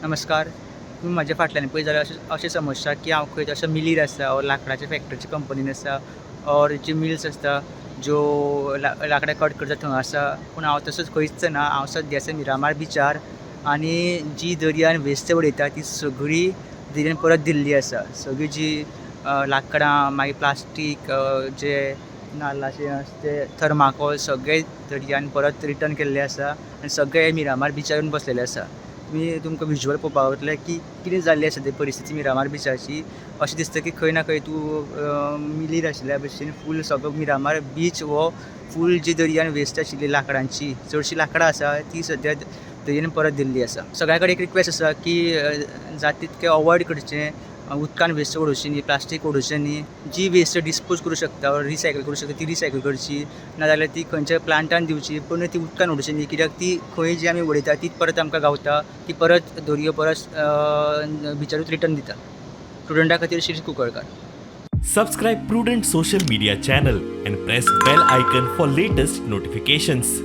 नमस्कार. तुमी म्हाज्या फाटल्यान पळयत जाल्यार अशें अशें समजता की हांव खंय अशें मिलीर आसा ऑर लांकडाच्या फॅक्टरीच्या कंपनीन आसा ऑर जी मिल्स आसता ज्यो लांकडां कट करता थंय आसा. पूण हांव तसोच खंयच ना. हांव सद्या आसा मिरामार बिचार आनी जी दर्यान वेस्ट उडयता ती सगळी दर्यान परत दिल्ली आसा. सगळी जी लांकडां, मागीर प्लास्टीक, जे नाल्लाचे आसा ते थर्माकोल सगळे दर्यान परत रिटर्न केल्ले आसा आनी सगळे मिरामार बिचार येवन बसलेले आसा. तुमी तुमकां विज्युअल पळोवपाक गावतलें की कितें जाल्ली आसा ती परिस्थिती मिरामार बिचाची. अशें दिसता की खंय ना खंय तूं मिलीर आशिल्ल्या भशेन. फूल सगळो मिरामार बीच हो फूल जी दर्यान वेस्ट आशिल्ली लांकडांची, चडशीं लांकडां आसा ती सद्या दर्यान परत दिल्ली आसा. सगळ्या कडेन एक रिक्वेस्ट आसा की जाता तितकें अवॉयड करचें, उदकान वेस्ट उडोवचें न्ही, प्लास्टीक उडोवचें न्ही. जी वेस्ट डिस्पोज करूं शकता, रिसायकल करूं शकता, ती रिसायकल करची, नाजाल्यार ती खंयच्याय प्लांटान दिवची, पूण ती उदकान उडोवची न्ही, कित्याक ती खंय जी आमी उडयता तीच परत आमकां गावता. ती परत दर्यो परत बिचारूच रिटर्न दिता. प्रुडंटा खातीर Shirish Kunkalkar. Subscribe Prudent Social Media channel and press bell icon for latest notifications.